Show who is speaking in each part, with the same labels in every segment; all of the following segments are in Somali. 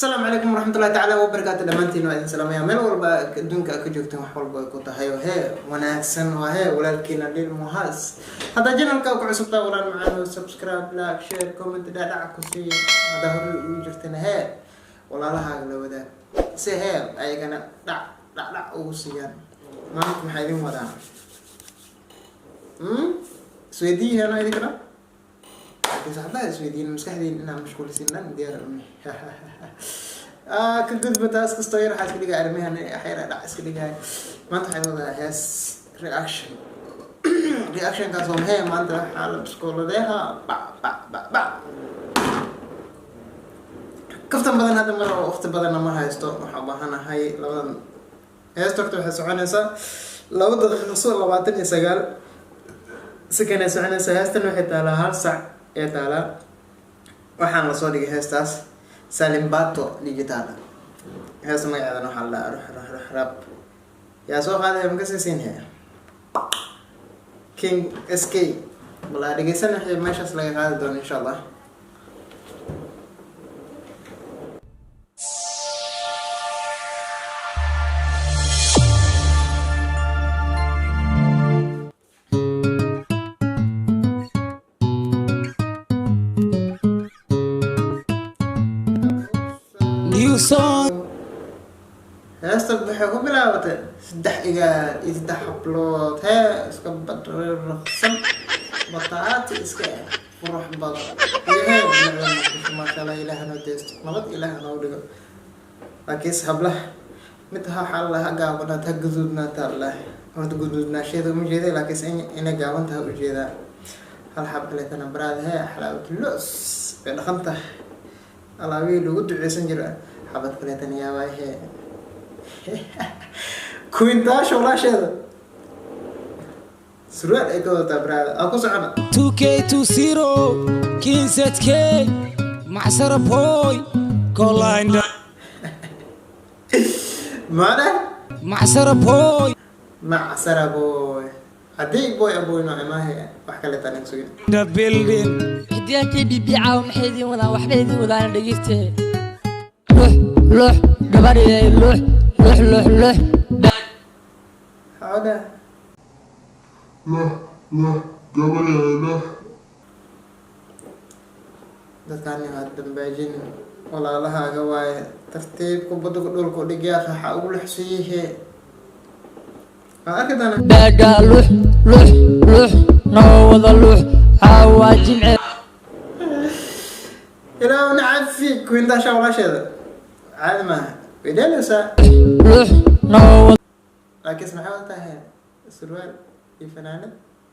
Speaker 1: Asalaamu calaykum waraxmatullahi tacaala wabarakaatu. Dhammaantiin waa idin salaamaya meel walba adduunka aad ka joogtaan, wax walba ay ku tahay oo hee wanaagsan. Waa hee walaalkiina Dhil Muhaas. Haddaa channelka ku cusubtaa, walaal macaan, subscribe, like, share, comment, dhacdhaca ku sii. Haddaa hore ugu jirtana, hee walaalahaaga la wadaag si hee ayagana dhac dhac dhac ugu siiyaan. Maanta maxaa idin wadaa? Isweydiiyaheeno idinkana, laakiin saxbaha isweydiin, maskaxdiin inaan mashquulisiin dhan diyaar umi ka gudba. Taas kastoo yar waxaa iska dhigaya arrimahan xayra dhac iska dhigaya. Maanta waxaan wadaa hees reaction. Reactionkaas oo maxay? Maanta waxaa la biskooladeeha bac bac bac bac. Kaftan badan hadda mar oo waqti badanna ma haysto. Waxaan u baahanahay labadan heesta. Horta waxay soconaysaa 2 daqiiqo 29 second ay soconaysaa. Heestan waxay taalaa hal sac ee taalaa. Waxaan lasoo dhigay heestaas Salimbato Digital. Heesta magaceedana waxaa la dhahaa Rux Rux Rux Rap. Yaa soo qaadaya? Makasii he King SK. Bal aa dhegeysan wixii meeshaas laga qaadi doono, insha Allah.
Speaker 2: New song.
Speaker 1: Heesta waxay ku bilaabatay saddex igaar iyo saddex hablood hee iska badraqsan, bataati iska qurux badan iyo hee bilicda Muqdisho. Maasha Allah, Ilaah noo deesto nabad, Ilaah noo dhigo. Laakiinse hablaha mid waxaa la ha gaabanaad ha guduudnaata lah. Horta guduudnaasheeda uma jeeday, laakiinse inay gaaban tahay ujeedaa. Hal xab kaleetana baraada hee xalaawatulos bay dhaqan tahay, alaabihii lagu duceysan jira. Xabad kaleetana yaabaa hee kuwintaasha walaasheeda surwaal ay ka wadataa. Baraada aa ku socona.
Speaker 2: 2K20 King ZK Macsara boy Colinda.
Speaker 1: Maana.
Speaker 2: Macsara boy.
Speaker 1: Macsara boy, haddii boy aboy nooce maahe, wax kaleetaan aniga sugin.
Speaker 2: The building.
Speaker 3: Xidigaha KBB caawa maxay idiin wadaan? Waxba idiin wadaan, dhegeyste. Lux lux gabadhiyay, lux lux lux lux.
Speaker 1: Hawda.
Speaker 4: Lux lux gabadha lux.
Speaker 1: Dadkaani waa dambaajinin, walaalahaaga waaye. Tartiib kubadda dhulka dhigyaa, waxaa ugu luxsiyihe waa arki doonaa.
Speaker 3: Baaga lux lux lux, noo wada lux, caawa jimce.
Speaker 1: Ilaahu nacafi. Kuwintaasha walaasheeda caadi maaha, way dheelaysaa.
Speaker 3: Lux noo wada.
Speaker 1: Laakiinse maxay wadataa he? Surwaal iyo fanaanad.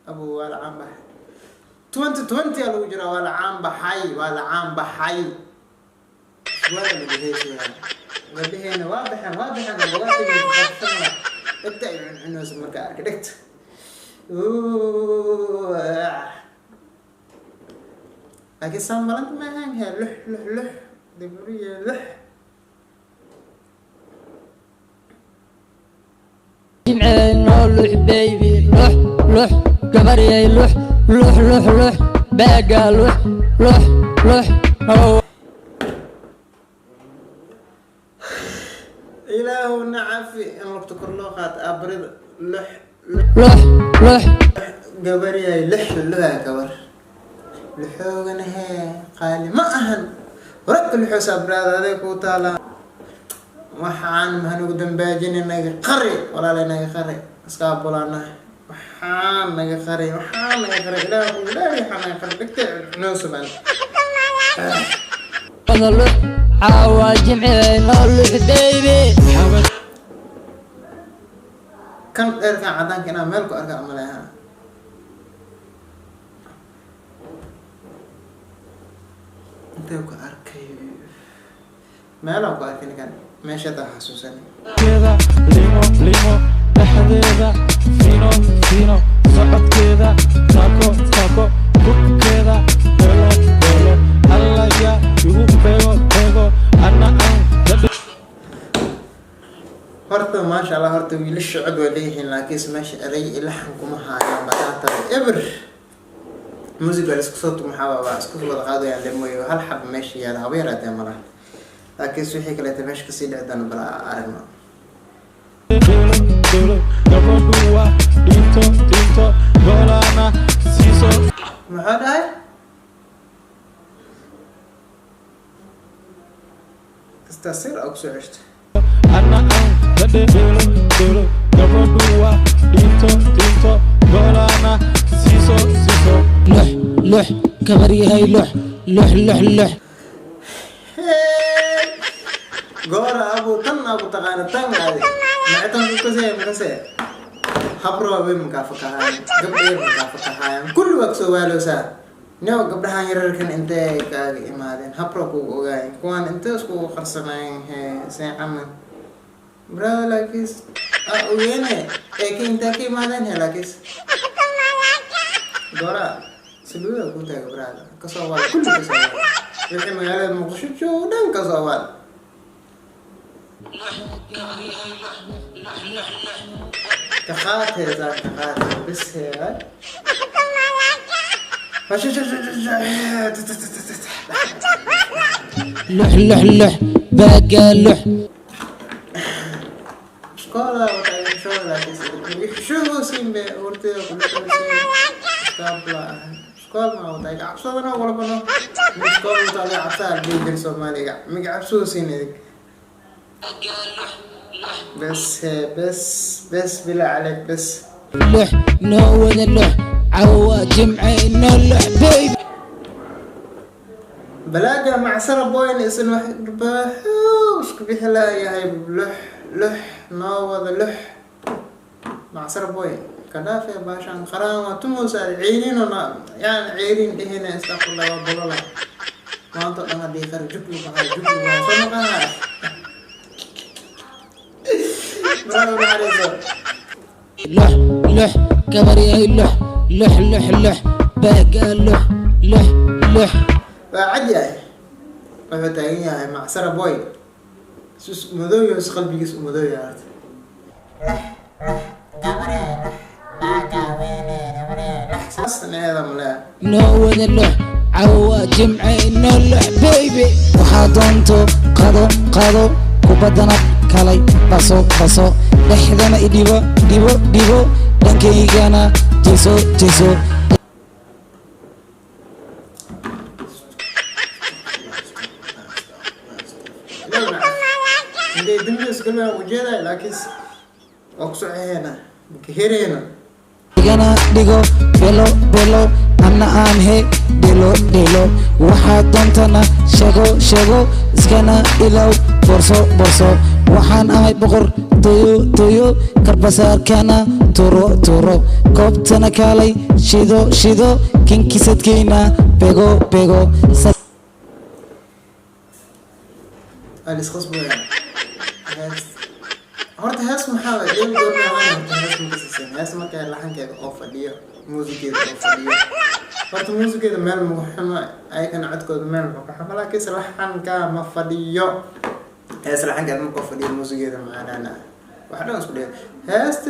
Speaker 1: Abu, waa la caan baxay. 2020 aa lagu jiraa, waa la caan baxay, waa la caan baxay. Surwaal lagu heesayaa. Gabdhaheena waa baxeen, waa baxeen. Bogaatiga dhegta ay cuncunayso markaa arkay dhegta. Laakiin saan malanta ma ahaan he lux lux lux diburiya lux.
Speaker 3: Jimce noo lux baby, lux lux gabadhiyay, lux lux lux lux, baaga lux lux lux noo.
Speaker 1: Ilaahu nacafi. In lugta kor loo qaato aabarida, lux lux.
Speaker 3: Lux lux.
Speaker 1: Gabaryahay, lix luha gabar luxoogana hee qaali ma ahan. Ragka luxoosa braada aday kuu taalaa. Waxaan mahanugu dambaajina, naga qari walaalay, naga qari. Iskaa bulaana, waxaan naga qari, waxaan naga qari. Ilaahu ilaahi, waxaan naga qari dhigtay cunoosuban.
Speaker 3: Wada lux, caawa jimce noo lux baby.
Speaker 1: Kan dheerkan cadaanka inaan meel ku arka maleha. Intee ku arkay? Meelaan ku arkay ninkan, meesha taa xasuusan.
Speaker 2: Limo limo dhexdeeda, fino fino socodkeeda, taako taako kubkeeda, belo belo allaya igu beego beego anna aan la.
Speaker 1: Horta maasha Allah, horta wiilasha cod waa leeyihiin, laakiinse meesha erey iyo laxan kuma haayaan bataataba eber. Music waa la isku soo tumaxaa, waa isku wada qaadayaan lemoyo. Hal xab meesha yaala haba yaraatee malaha. Laakiinse wixii kaleeta meesha kasii dhici doona bal aragno.
Speaker 2: Dheelo dheelo, gabadhu waa dhinto dhinto, goolana siiso.
Speaker 1: Muxuu dhahay? Kastaa sir aa kusoo ceshta.
Speaker 2: Anna aan la dheelo dheelo, gabadhu waa dhinto dhinto, goolana siiso siiso.
Speaker 5: Lux lux, gabaryahay, lux lux lux lux.
Speaker 1: Hey! Goora abu tan abu taqaana tan adi macitan kukasee makasee habro waaweyn makaa fakahayan, gabdho yar makaa fakahayan, kulli waa kasoo waalowsaa. No, gabdhahan yararkan intee kaaga imaadeen? Habro kugu ogaayeen kuwaan intee iskugu qarsanayeen? Hee, see camal, brother, laakiis aa ogeene ee ka intee ka imaadeen? He, laakiis goora saluuda ku taaga, brother, kasoo waal, kulli kasoo waal, wixii magaalada Muqdisho joogo dhan kasoo waal. Kaqaatee saa kaqaatee bis hee.
Speaker 5: Lux lux lux, baagaa lux.
Speaker 1: Shkola xishohoosin be horteeda kuluxoosin iskaabla ah iskool ma wata iga cabsadana walbano iskool wata adiga cabsaa dhihi jir Soomaaliga miga cabsoosin idig. Bes hee, bes bes, bilaa caleyk, bes.
Speaker 5: Lux noo wada lux, cawa jimce noo lux, baby.
Speaker 1: Balaaga macsara boyn isan wax dharbaaxo isku bixi laayahay. Lux lux noo wada lux, macsara boy kadhaafe baashaan qaraan waa tumuusa ceeriin oo yani ceeriin dhehina istaqfurlah waa bolola maanta oo dhan haddii qar jug lagu hayo, jug lagu hayo soo noqonaya. Bravo, naxariiso.
Speaker 5: Lux lux, gabaryahay, lux lux lux lux, baagaa lux lux lux.
Speaker 1: Waa cad yahay, wuxuu taagan yahay macsara boy sus madow yahay, is qalbigiis u madow yahay horta. Saasneeda maleha.
Speaker 5: Noo wada lux, cawa jimce noo lux, baby. Waxaa doonto qado qado, kubaddana kalay baso baso, dhexdana idhibo dhibo dhibo, dhankaygana jeso jeso.
Speaker 1: Intay dambi isgalmaa ujeedaay, laakiin waa ku socoheena maka hereena.
Speaker 5: Igana dhigo belo belo, anna aan he dhelo dhelo, waxaa doontana sheego sheego, iskana ilow borso borso. Waxaan ahay boqor toyo toyo, karbasaarkana turo turo, koobtana kaalay shido shido, kinkisadkeyna bego bego.
Speaker 1: Waa la isqasbaya hees. Horta hees maxaa waay dheel goorma ahaan? Horta hees ma kasiseen? Hees marka laxankeeda oo fadhiyo, muusigeeda oo fadhiyo, horta muusigeeda meel magu xumo, ayagana codkooda meel muxuu ka xumo, laakiinse laxanka ma fadhiyo. Hees laxankeeda markuu fadhiyo, muusigeeda macaanaana, wax dhan isku dhiga. Heesta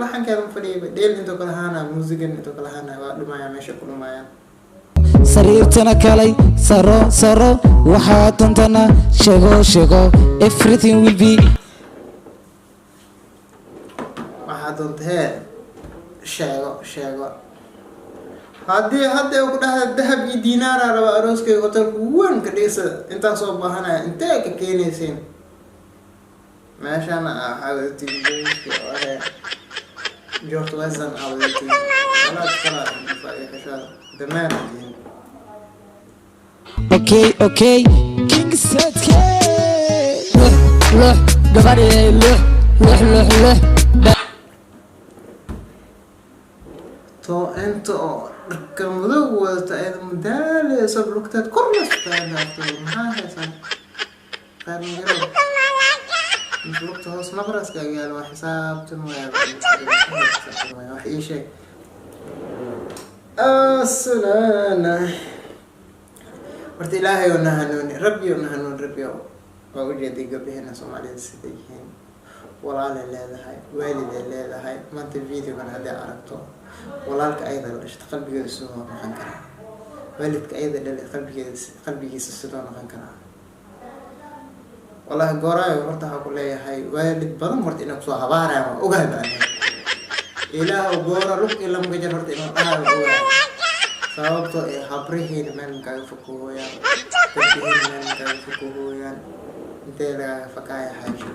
Speaker 1: laxankeeda ma fadhiyo, dheel intoo kale ahaana, muusigan intoo kale ahaana, waa dhumayaan, meesha ku dhumayaan.
Speaker 5: Sariirtana kalay saro saro, waxaa doontana sheego sheego, everything will be.
Speaker 1: Waxaa doonta hee sheego sheego. Haddii hadda ku dhahda dahab iyo diinaara raba arooskayga hotelka weyn ka dhigsa, intaan soo baahanaya intee ka keenaysiin? Meeshana waxaa wadatiin boyska oo hee George Weston aa wadatiin walaad kala xishood damaan tihiin.
Speaker 5: Okay okay, king sadke.
Speaker 3: Lux lux, gabariyay, lux lux lux lux.
Speaker 1: To inta oo dharka madow wadata ayada madaaleyso, lugteed korna istaagato, maxaa haysaa? Qaarmagaro mise lugta hoos naqraskaaga yaal? Waa xisaabtan waaya, wax ii sheeg asalana. Horta Ilaahay oo na hanuuni, Rabbi oo na hanuuni, Rabbi oo waa ujeeday gabdhaheena Soomaalida sida yihiin. Walaalay leedahay, waaliday leedahay. Maanta videogan haddii aragto walaalka ayada la dhashta, qalbigeeda sidoo noqon karaa? Waalidka ayada dhalay qalbigeeda, qalbigiisa sidoo noqon karaa? Wallahi gooraayo horta waxaa ku leeyahay waalid badan horta inay kusoo habaarayaan, waa ogahay baan. Ilaah goora lug iyo lama gajar horta inuu dhahayo waa ogahay, sababtoo ee habrihiina meel makaaga fakahooyaan, gabdhihiina meel makaaga fakahooyaan. Intee lagaaga fakaaya xaajo?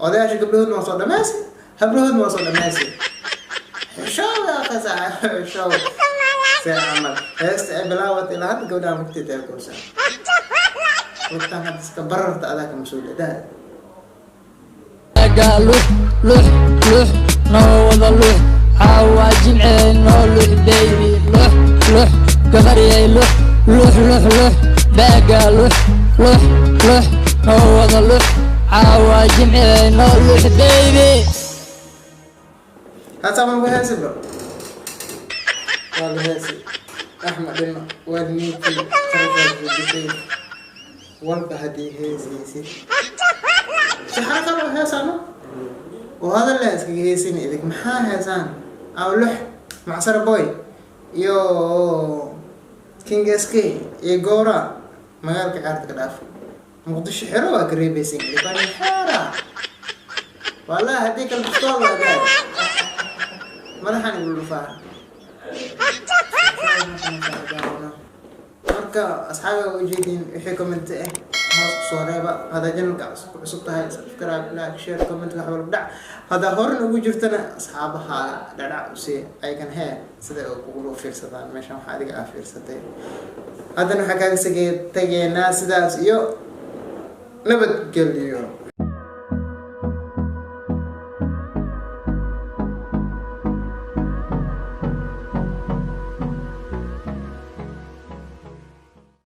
Speaker 1: Odayaasha gabdhahoodna waa soo dhamaysay, hablahoodna waa soo dhamaysay. Xishooda aqasa, xishooda. See camal heesta ay bilaawata ilaa hadda gabdhaha mugtay taagoosa lugtaan hadda iska bararta, adaa ka mas-uuliyadaha.
Speaker 3: Beega lux, lux, lux, noo wada lux. Caawa jimcee, noo lux baby, lux, lux, gabaryay, lux, lux, lux, lux, beega lux, lux, lux, noo wada lux. Caawa jimcee, noo lux baby.
Speaker 1: Hata ma heesi bro, waa la heesi. Axmed dhima waa ninkii qarashaa walba haddii heesaysid si xaraka loo heesaano oo hadal leh iskaga heesin idig. Maxaa heesaan aw lux Macsara Boy iyo King SK iyo Goora magaalka caarta ka dhaaf Muqdisho xero waa ka reebaysin idibani xeera. Wallahi haddii kale bistool waa gaar madaxan igu dhufaa. Marka asxaabiga ujeedin wixii comment ah hoos kusoo reeba. Haddaa channelka ku cusub tahay, subscribe, like, share, comment, wax walba dhac. Haddaa horan ugu jirtana, asxaabahaaga dhadhac usii aygan hee sida ay kugula fiirsadaan meeshan waxaa adiga aa fiirsatay. Haddana waxaa kaaga sige tegeynaa sidaas iyo nabadgelyo.